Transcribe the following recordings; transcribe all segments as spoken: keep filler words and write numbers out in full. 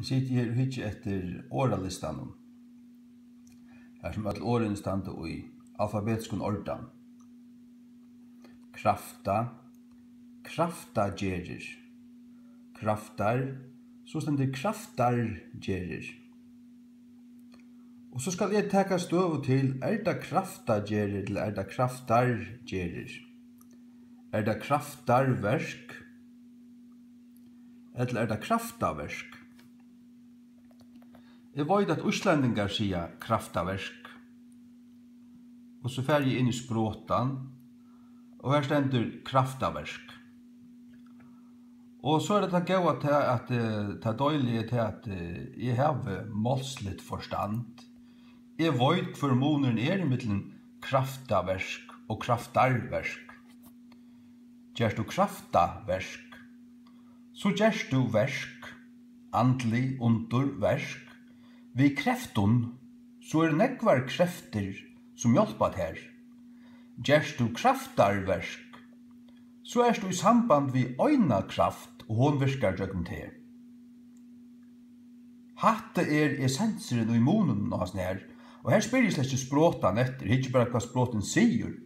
Eg siti her og hyggi eftir orðalistanum, har sum øll orðini standa í alfabetiskum ordan. Krafta, kraftagerðir, kraftar, so stendur kraftargerðir. Og so skal eg taka støðu til, er tað kraftagerðir ella er tað kraftargerðir? Er tað kraftarverk ella er tað kraftaverk? Eg veit, at íslendingar siga kraftaverk. Og so fari eg inn í sprotan, og her stendur kraftaverk. Og so er tað tað góða, tað at, eh, tað deiliga er tað at, eh, eg havi málsligt forstand. Eg veit, hvør munurin er ímillum kraftaverk og kraftarverk. Gert tú kraftaverk, so gert tú verk, andlig undur, verk, við kreftum, so eru nógvar kreftir, sum hjálpa tær. Gert tú kraftarverk, so ert tú í samband við eina kraft, og hon virkar gjøgnum teg. Hatta er essensurin í muninum á hasum her, og her spyr eg slett ikki sprotan eftir, hygg bara, hvat sprotin sigur.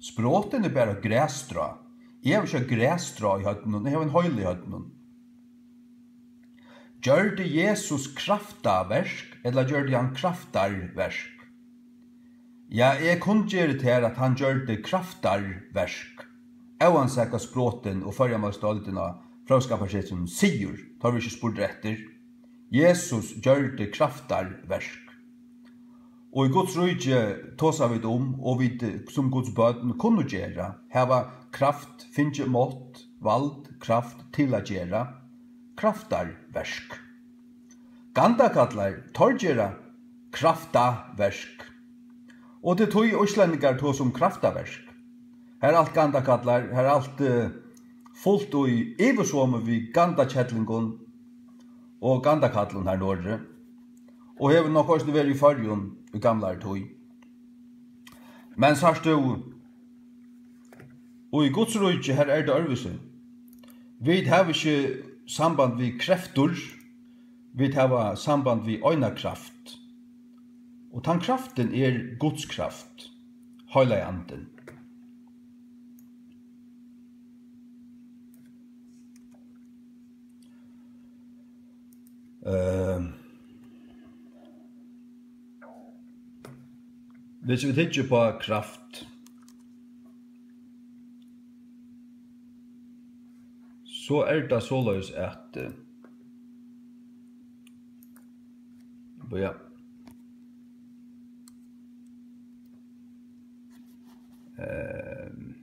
Sprotin er bara grasstrá. Eg havi ikki eitt grasstrá í høvdinum, eg havi ein heila í høvdinum. Gjørdi Jesus kraftaverk, ella gjørdi hann kraftarverk? Ja, eg kunngeri tær, at hann gjørdi kraftarverk, óansæð hvat sprotin og Føroyamálsdeildin á Fróðskaparsetrinum sigur, tá vit ikki spurdu eftir. Jesus gjørdi kraftarverk. Og í Guds ríki tosa vit um, og vit, eh, sum Guds børn kunnu gera, hava kraft, fingið mátt, vald, kraft til at gera kraftarverk. Gandakallar, teir gera kraftaverk. Og tað er tí íslendingar tosa um kraftaverk. Har er alt gandakallar, har er alt, eh, fult í yvirsomu við gandakellingum og gandakallum har norðuri. Og hevur nokk eisini verið í Føroyum í gamlari tíð. Men sært tú, og í Guds ríki, har er tað øðrvísi. Vit hava ikki samband við kreftur, vit hava samband við eina kraft. Og tann kraftin er Guds kraft, Heilagi Andin. Ehm, hvis vit hyggja upp á kraft, so er tað soleiðis, at, eh, bíða. Ehm,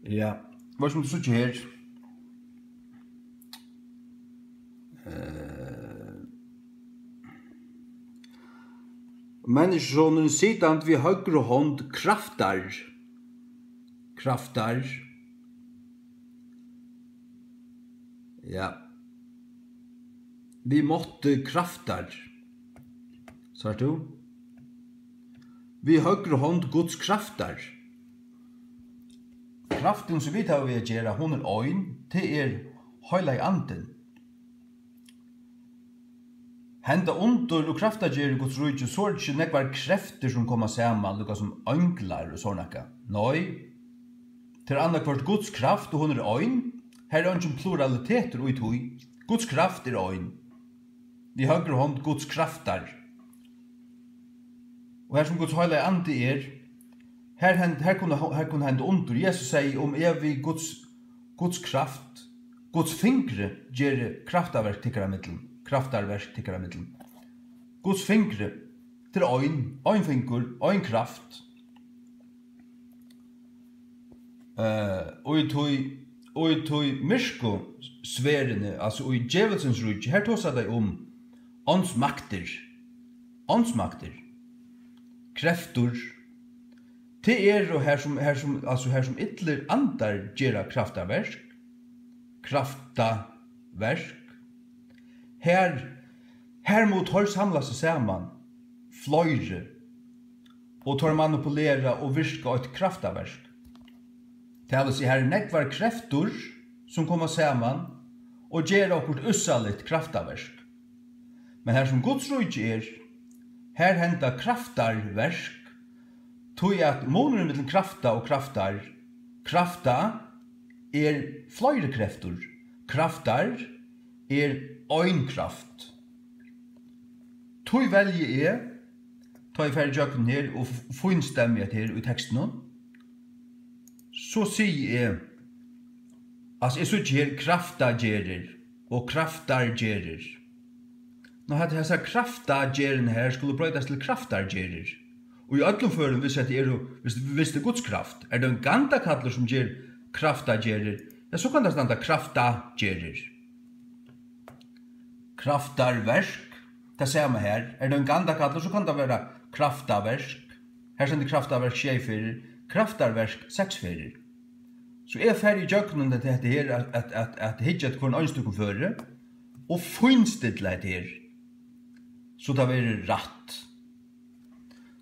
ja, hvat sum tú síggja her. Eh, Menniskjusonurin sitandi við høgru hond kraftar. Kraftar. Ja. Við mátti kraftar. Sært tú? Við høgru hond Guds kraftar. Kraftin, sum vit hava við at gera, hon er ein, tað er Heilagi Andin. Henda undur og kraftagerð í Guds ríki, so er tað ikki nógvar kreftir, sum koma saman, líka sum einglar og so nakað. Nei, tað er annaðhvørt Guds kraft, og hon er ein. Har er eingin pluralitetur í tí. Guds kraft er ein. Við høgru hond Guds kraftar. Og har sum Guds heilagi andi er, har hend-, har kunnu, har kunnu henda undur. Jesus segði, um eg við Guds, Guds kraft, Guds fingri geri kraftaverk tykkara millum, kraftarverk tykkara millum. Guds fingri, tað er ein, ein fingur, ein kraft. Eh, og í tí, og í tí myrku sferðini, altso í djevulsins ríki, her tosa tey um ánsmaktir, ánsmaktir, kreftur. Tað eru har sum, har sum, altso har sum illir andar gera kraftaverk, kraftaverk. Her, her mugu teir samla seg saman, fleiri, og teir manipulera og virka eitt kraftaverk. Tað vil siga, har eru nógvar kreftur, sum koma saman og gera okkurt ússaligt kraftaverk. Men har sum Guds ríki er, har henda kraftarverk, tí at munurin millum krafta og kraftar, krafta er fleiri kreftur, kraftar er ein kraft. Tí velji eg, tá eg fari ígjøgnum her og f-, fínstemmi hetta her í tekstinum, so sigi eg, altso, eg síggi her kraftagerðir og kraftargerðir. Nú, hatta, hesa kraftagerðina her skulu broytast til kraftargerðir. Og í øllum førum, viss hetta eru, viss, viss tað er Guds kraft, er tað ein gandakallur, sum ger kraftagerðir, ja, so kann tað standa kraftagerðir. Kraftarverk, tað sama her. Er tað ein gandakallur, so kann tað vera kraftaverk. Her stendur kraftaverk sjey ferðir, kraftarverk seks ferðir. So eg fari ígjøgnum hetta, hetta her, at, at, at, at hyggja eftir hvørjum einstøkum føri, og fínstilla hetta her, so tað verður rætt.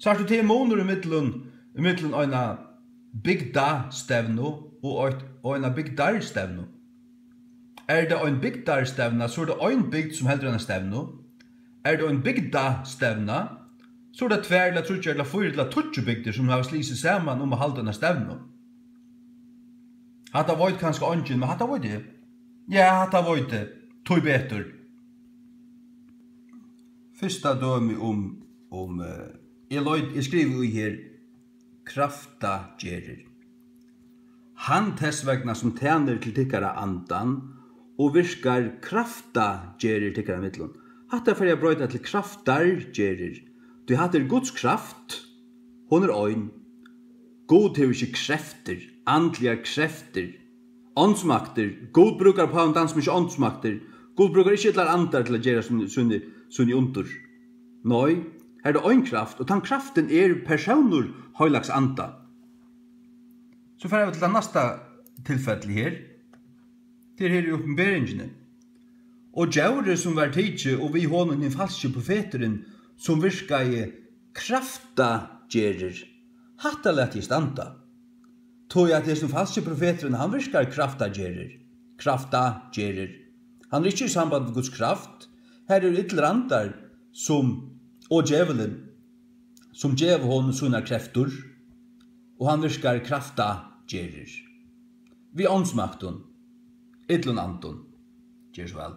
Sært tú, tað er munur ímillum, ímillum eina bygdastevnu og eitt, og eina bygdarstevnu. Er tað ein bygdarstevna, so er tað ein bygd, sum heldur eina stevnu. Er tað ein bygdastevna, so er tað tvær ella tríggjar ella fýra ella tíggju bygdir, sum hava sligið seg saman um at halda eina stevnu. Hatta veit kanska eingin, men hatta veit eg. Ja, hatta veit eg. Tíbetur. Fyrsta dømi um, um, eh, eg leit, eg skrivi í her, kraftagerðir. Hann tess vegna, sum tænir til tykkara andan og virkar kraftagerðir tykkara millum. Hatta fari eg at broyta til kraftargerðir, tí hatta er Guds kraft, hon er ein. Gud hevur ikki kreftir, andligar kreftir, ánsmaktir. Gud brúkar uppá ein dans sum ikki ánsmaktir. Gud brúkar ikki illar andar til at gera síni, síni, síni undur. Nei, her er ein kraft, og tann kraftin er persónur Heilags Anda. So fara vit til tað næsta tilfelli her. Tað er her í Opinberingini. Og djórið, sum var tikið, og við honum hin falski profeturin, sum virkaði kraftagerðir, hatta lati eg standa. Tí at hesin falski profeturin, hann virkar kraftagerðir, kraftagerðir. Hann er ikki í samband við Guds kraft. Her eru illir andar sum, og djevulin, sum geva honum sínar kreftur, og hann virkar kraftagerðir. Við ánsmaktum, illum andum. Ger so væl.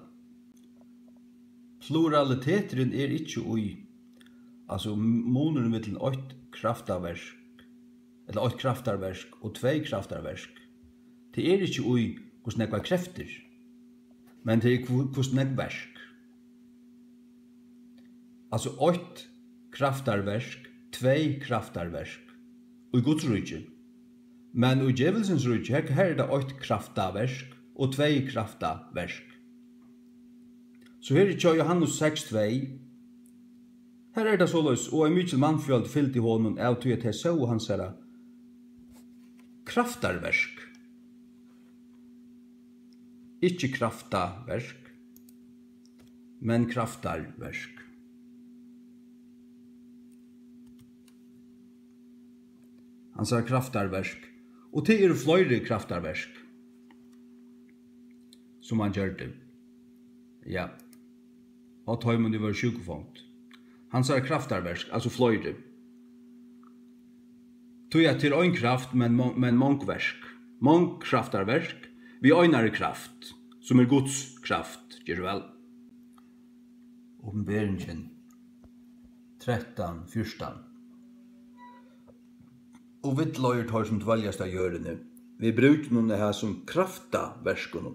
Pluraliteturin er ikki í, altso, munurin millum eitt kraftaverk, ella eitt kraftarverk og tvey kraftarverk, tað er ikki í, hvussu nógvar kreftir, men tað er, hvu-, hvussu nógv verk. Altso, eitt kraftarverk, tvey kraftarverk í Guds ríki. Men í djevulsins ríki, her, her er tað eitt kraftaverk og tvey kraftaverk. So her hjá Johannes seks tvey, her er tað soleiðis: "Og ein mikil mannfjøld fylgdi honum, av tí at tey sóu hansara kraftarverk." Ikki kraftaverk, men kraftarverk. Hansara kraftarverk. Og tað eru fleiri kraftarverk, sum hann gjørdi. Ja. Á teimum, ið vóru sjúkufongd. Hansara kraftarverk, altso fleiri. Tí at tað er ein kraft, men mo-, men mong verk. Mong kraftarverk við einari kraft, sum er Guds kraft. Ger so væl. Opinberingin trettan fjúrtan. Og villleiðir teir, sum dveljast á jørðini, við brúkinum av hasum kraftaverkunum,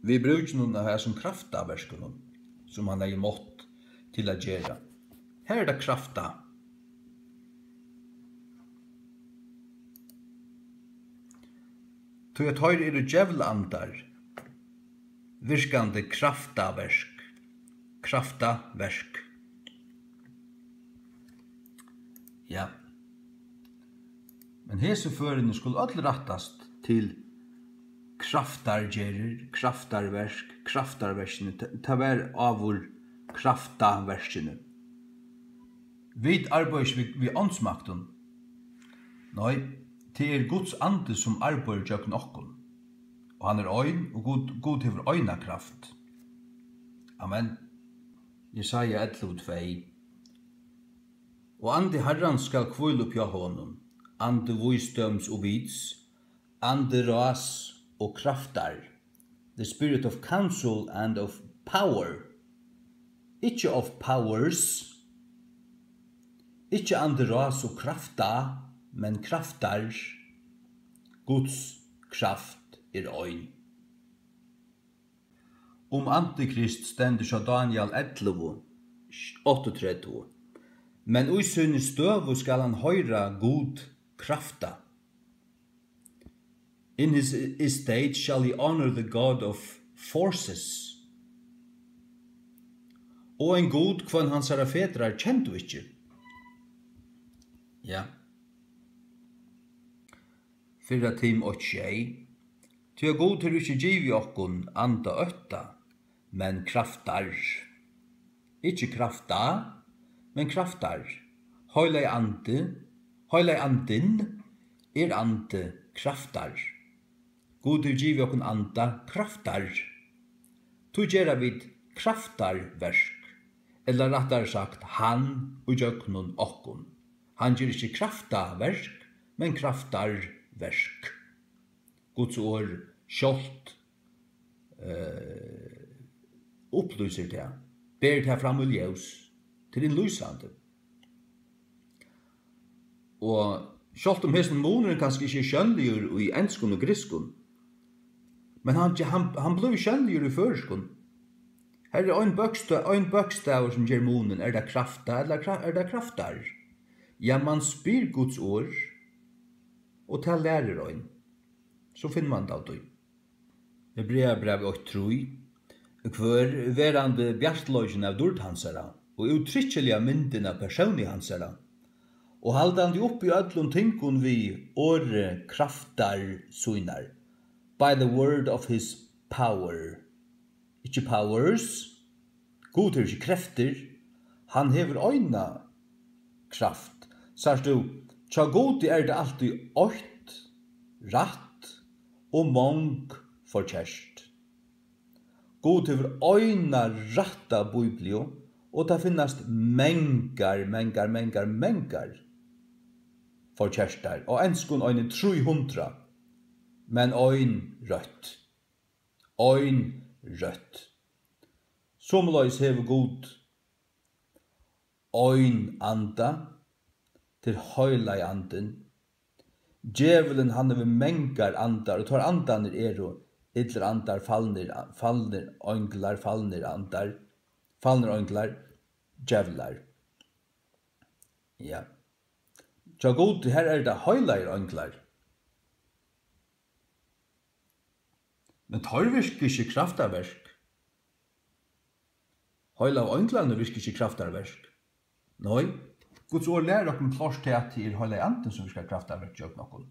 við brúkinum av hasum kraftaverkunum, sum hann hevði mátt til at gera. Her er tað krafta. Tí at teir eru djevlaandar, virkandi kraftaverk, kraftaverk. Ja. Men hesi førini skulu øll rættast til kraftargerðir, kraftarverk, kraftarverkini. Ta-, tað var áður kraftaverkini. Vit arbeiða ikki við, við ánsmaktum. Nei, tað er Guds andi, sum arbeiðir gjøgnum okkum. Og hann er ein, og Gud, Gud hevur eina kraft. Amen. Jesaja ellivu tvey. Og andi Harrans skal hvíla uppi á honum, andi vísdóms og vits, andi ráðs og kraftar, the spirit of counsel and of power, ikki of powers, ikki andi ráðs og krafta, men kraftar. Guds kraft er ein. Um Antikrist stendur hjá Daniel ellivu, áttaogtretivu: Men í síni støðu skal hann hoyra Gud krafta. In his estate shall he honor the God of forces. Og ein Gud, hvønn hansara fedrar kendu ikki. Ja. Fyrra Tim eitt sjey. Tí at Gud hevur ikki givið okkum anda ótta, men kraftar. Ikki krafta, men kraftar. Heilagi Andi, Heilagi Andin er andi kraftar. Gud hevur givið okkum anda kraftar. Tí gera vit kraftarverk, ella rættari sagt, hann í gjøgnum okkum. Hann ger ikki kraftaverk, men kraftarverk. Guds orð sjálvt, eh, upplýsir tað, ber tað fram í ljós, tað er innlýsandi. Og sjálvt um hesin munurin kanska ikki er sjónligur í enskum og grikskum, men hann, hann, hann blívur sjónligur í føroyskum. Her er ein bóksta-, ein bókstavur, sum ger munin. Er tað krafta ella kra-, er tað kraftar? Ja, mann spyr Guds orð, og tað lærir ein. So finnur mann tað av tí. Hebreabrævið eitt trý: Hvør, verandi bjartleikin av dýrd hansara, og útrykkiliga myndin av persóni hansara, og haldandi uppi øllum tingum við orði kraftar sínar, by the word of his power. Ikki powers. Gud hevur ikki kreftir. Hann hevur eina kraft. Sært tú, hjá Gudi er tað altíð eitt, rætt, og mong forkert. Gud hevur eina rætta Bíbliu, og tað finnast mangar, mangar, mangar, mangar forkertar. Á enskum eini trý hundrað, men ein røtt. Ein røtt. Somuleiðis hevur Gud ein anda, tað er Heilagi Andin. Djevulin, hann hevur mangar andar, og teir andarnir eru illir andar, falnir, falnir einglar, falnir andar, falnir einglar, djevlar. Ja. Hjá Gudi, har eru tað heilagir einglar. Men teir virka ikki kraftaverk. Heilagu einglarnir virka ikki kraftaverk. Nei, Guds orð lærir okkum klárt tað, at tað er Heilagi Andin, sum virkar kraftaverk gjøgnum okkum.